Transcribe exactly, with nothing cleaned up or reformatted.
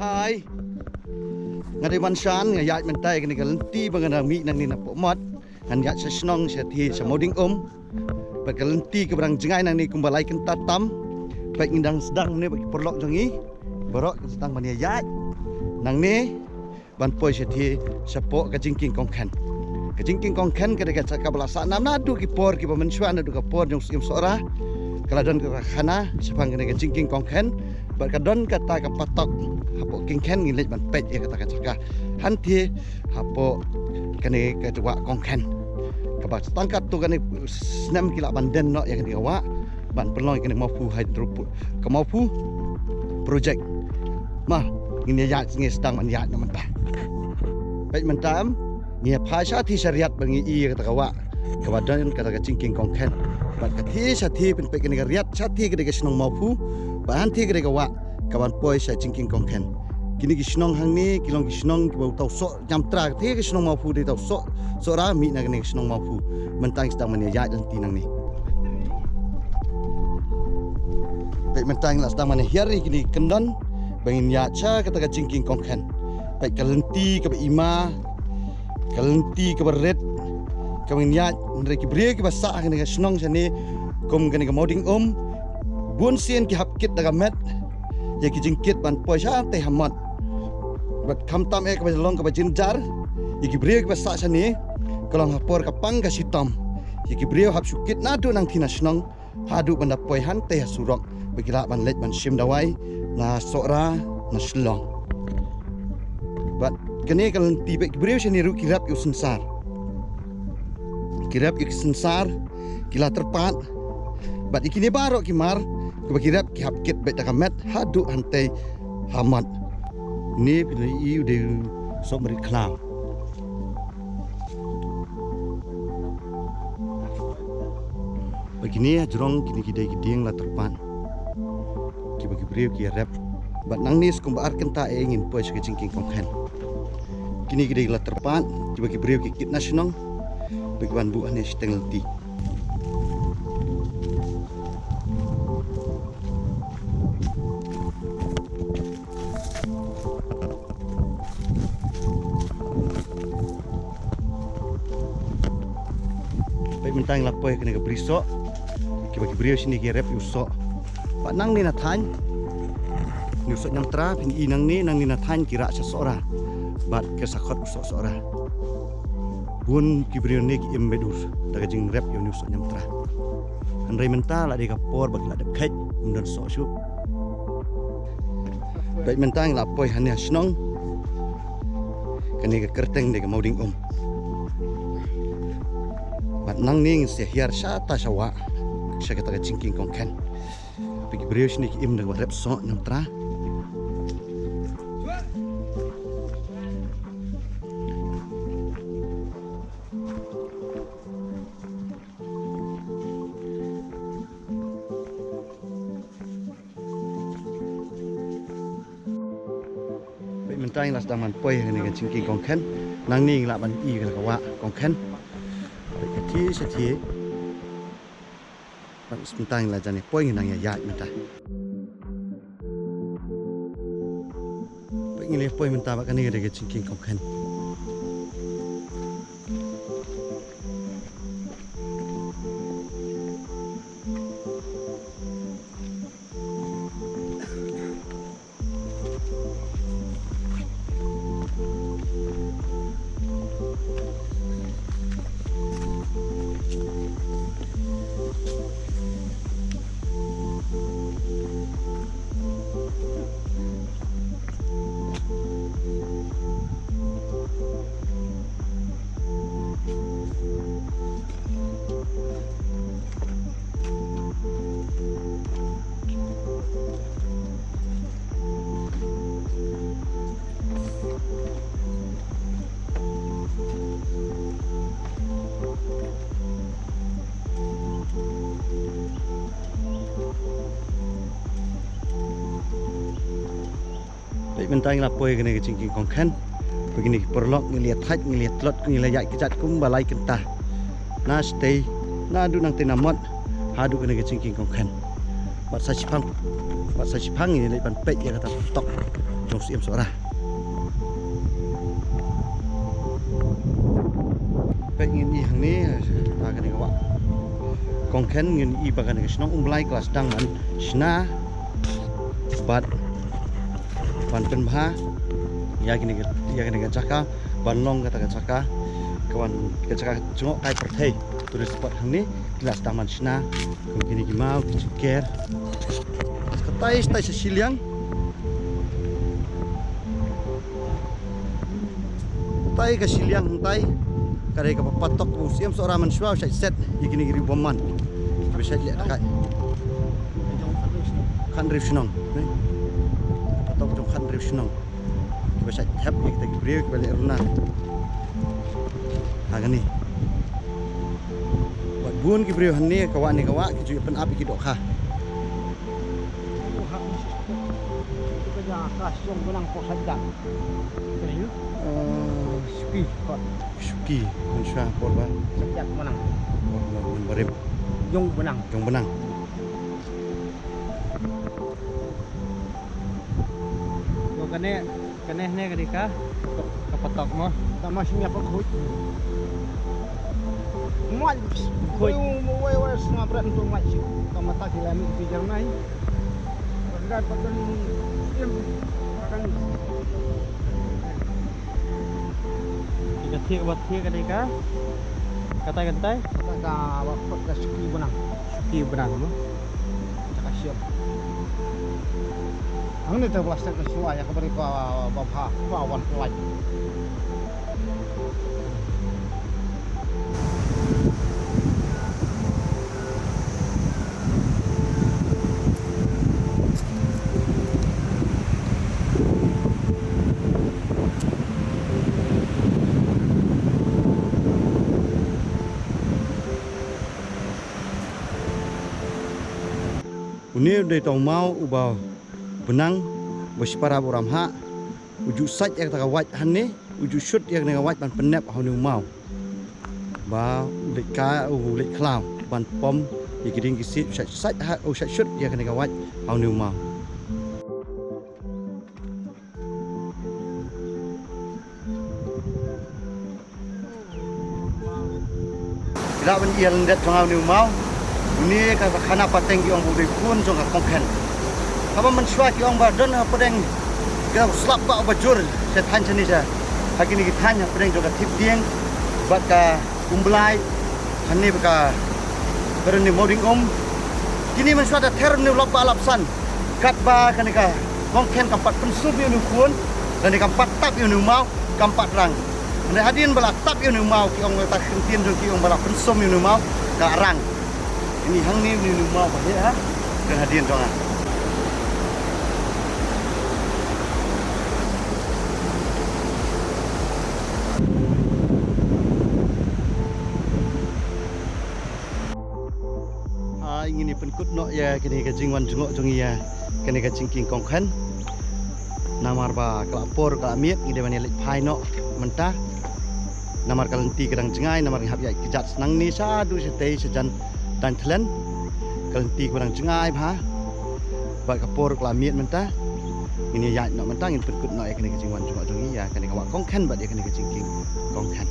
Ai. Nga dei Manshan, nga ïaid mynta ïa kane ka lynti ba ngan mih nangne na Pohmot. Ngan ïaid sha shnong sha thied sha Mawding Um. Bad ka lynti kaba dang jngai nangne kumba lai kynta tam. Bad ngi dang sdang ne bad ki paralok jong ngi. Baroh ki sdang ban ïaid nangne ban poi sha thied shapoh ka jingkieng kongkhen. Ka jingkieng kongkhen ka dei ka jaka ba la sah nam naduh ki por kiba mynshuwa, naduh ka por jong u Syiem Sohra. Ka la don ka khana shaphang kane ka jingkieng kongkhen. Bad ka don kata ka patok hapoh kieng khen, ngin leit ban peit ïa kata ka jaka. Hangtei hapoh kane ka wah kongkhen. Kaba tang katto katne snem ki lah ban den noh ïa kane ka wah ban pynlong ïa kane ka Mawphu Hydro Pro-, ka Mawphu Project. Ma, ngin ïa ïaid, ngin sdang ban ïaid noh mynta. Peit mynta em, ngin ïa phai sha thied sha riat ban ngi ïohi ïa kata ka wah kaba don kata ka jingkieng kongkhen. Bad ka thied sha thied, phin peit kane ka riat, sha thied ka dei ka shnong Mawphu. Bad hangtei ka dei ka wah kaban poi sha jingkieng kongkhen. Kine ki shnong hangne ki long ki shnong kiba uta u Soh Niamtra, ka thied ka shnong Mawphu dei uta u Soh Sohra, mih na kane ka shnong Mawphu. Mynta ngi sdang ban ïa ïaid lynti nangne. Peit mynta ngi la sdang ban ïa hiar ïa kine ki kyndon ba ngin ïaid sha kata ka jingkieng kongkhen. Peit ka lynti kaba ima, ka lynti kaba rit kaba ngin ïaid, hynrei ki briew kiba sah ha kane ka shnong shane kum kane ka Mawding Um, bun sien ki hap kit da ka met ïa ki jingkit ban poi sha tei ha Mot. Bad khamtam eh kaba long kaba jynjar ïa ki briew kiba sah shane, ka long ha por ka pang ka shitom. Ïa ki briew hap shu kit naduh nangtei na shnong haduh ban da poi hangtei ha surok ba ki lah ban leit ban shim dawai na Sohra, na Shillong. Bad kane ka lynti, bad ki briew shane ruh ki rep ïa u synsar. Ki rep ïa u synsar, ki la tyrpad. Bad ïa kine baroh ki mar kiba ki rep ki hap kit beit da ka met haduh hangtei ha Mot. Ne phi ïohi u dei u soh marit khlaw. Bad kine ha jrong kine ki dei ki dieng la tyrpad kiba ki briew ki rep. Bad nangne skum ba ar kynta eh ngin poi sha ka jingkieng kongkhen. Kine ki dei la tyrpad kiba ki briew ki kit na shnong ba ki ban buh hangne shiteng lynti. Peit mynta ngi la poi kane ka bri soh kiba ki briew shane ki rep ïa u soh. Bad nangne na thaiñ, une u Soh Niamtra, phin ïohi nangne, nangne na thaiñ ki rah sha Sohra. Bad ka sa khot u Soh Sohra. Bun ki briew ne ki im bad u da ka jingrep ïa une u Soh Niamtra. Hynrei mynta la dei ka por ba ki la dep kheit, ym don soh shuh. Bad mynta ngi la poi hangne ha shnong. Kane ka kyrteng dei ka Mawding Um. Bad nangne ngin sa hiar shata sha wah, sha kata ka jingkieng kongkhen. Peit ki briew shane ki im da kaba rep Soh Niamtra. Peit mynta ngi la sdang ban poi ha kane ka jingkieng kongkhen. Nangne ngi lah ban ïohi ïa ka wah kongkhen. Peit ka thied sha thied. Bad mynta ngi la jan ïa poi, ngi nang ïa ïaid mynta. Peit ngi la poi mynta bad kane ka dei ka jingkieng kongkhen. Peit mynta ngi la poi kane ka jingkieng kongkhen. Peit kine ki paralok, ngi la ïa thait, ngi la ïa tlot, ngi la ïaid kjat kumba lai kynta. Na shatei, naduh nangtei na Mot haduh kane ka jingkieng kongkhen. Bad sa shiphang, bad sa shiphang ngi leit ban peit ïa kata ka tok. Jong Syiem Sohra. Peit ngin ïohi hangne, ha kane ka wah Kongkhen ngin ïohi ba kane ka shnong Umblai ka la sdang ban shna bad ban pynbha ïa kane ka, ïa kane ka jaka ban long kata ka jaka ka wan ka jaka jngohkai pyrthei. Tourist spot hangne ki la sdang ban shna kum kine ki maw ki jingker. Katai, katai sha shiliang. Katai ka shiliang hangtai ka dei kaba patok ba u Syiem Sohra mynshuwa u shait set ïa kine ki riew bymman kiba shait leh dakaid. Khathynriew shnong, ne? Patok jong khathynriew shnong kiba shait thep ïa kita ki briew kiba leh runa ha kane. Bad bun ki briew hangne ka wah ne ka wah ki ju ïa pynap ïa ki dohkha. Eh, Shuki, kot. Shuki, mynshuwa por ba. Por ba, por ba rim. Jong Benang. Jong Benang. Yo, kane, kane ne ka dei ka, ka patok mo. Tama sini apa khuid? Mai, khuid. Wai, wai, wai, sngap rat untuk mai. Tama tak ilami di Jerman. Padan, padan, em, padan. Ka thiah, ka thiah ka dei ka, katai, katai? Ka, ka, ka Shuki Benang. Shuki Benang mo. Ka Shuki. Hangne te plastik ka shuwa ïa ka bari ka ba bha, ka wan plastik. Une u dei tang u maw uba Benang, ba shipara ba u Ramhah, u ju sait ïa kata ka wait hangne, u ju shut ïa kane ka wait ban pynnep ha une u maw. Ba u leit ka, u leit khlaw ban pom ïa ki dieng ki siej, u sait, sait ha, u sait shut ïa kane ka wait ha une u maw. Ki lah ban ïa lyndet jong nga une u maw. Une ka khana pateng ki ong ba u dei khun jong ka Kongkhen. Haba mynshuwa ki ong ba don hapdeng ka slap ba ba jur sha thaiñ shane sha. Ha kine ki thaiñ hapdeng jong ka Thipdieng bad ka Umblai. Hangne ba ka, ka don ne Mawding Um. Kine mynshuwa da ther ne u lap ba lap san. Katba kane ka Kongkhen kam pat pynsum ïa une u khun, lane kam pat tap ïa une u maw, kam pat rang. Hynrei hadien ba la tap ïa une u maw, ki ong ba ta ktien jong ki ong ba la pynsum ïa une u maw, ka rang. Ini hangne une u maw ba heh ha, don hadien jong nga. Ah, ngin ïa pynkut noh ïa kane ka jingwan jngoh jong ngi ïa kane ka jingkieng Kongkhen. Namar ba ka la por ka la miet, ngi dei ban ïa leit phai noh mynta. Namar ka lynti ka dang jngai, namar ngi hap ïaid kjat sa nangne shaduh shatei shajan Daiñthlen. Ka lynti ka dang jngai bha. Bad ka por ka la miet mynta. Ngin ïa ïaid noh mynta, ngin pynkut noh ïa kane ka jingwan jngoh jong ngi ïa kane ka wah Kongkhen bad ïa kane ka jingkieng Kongkhen.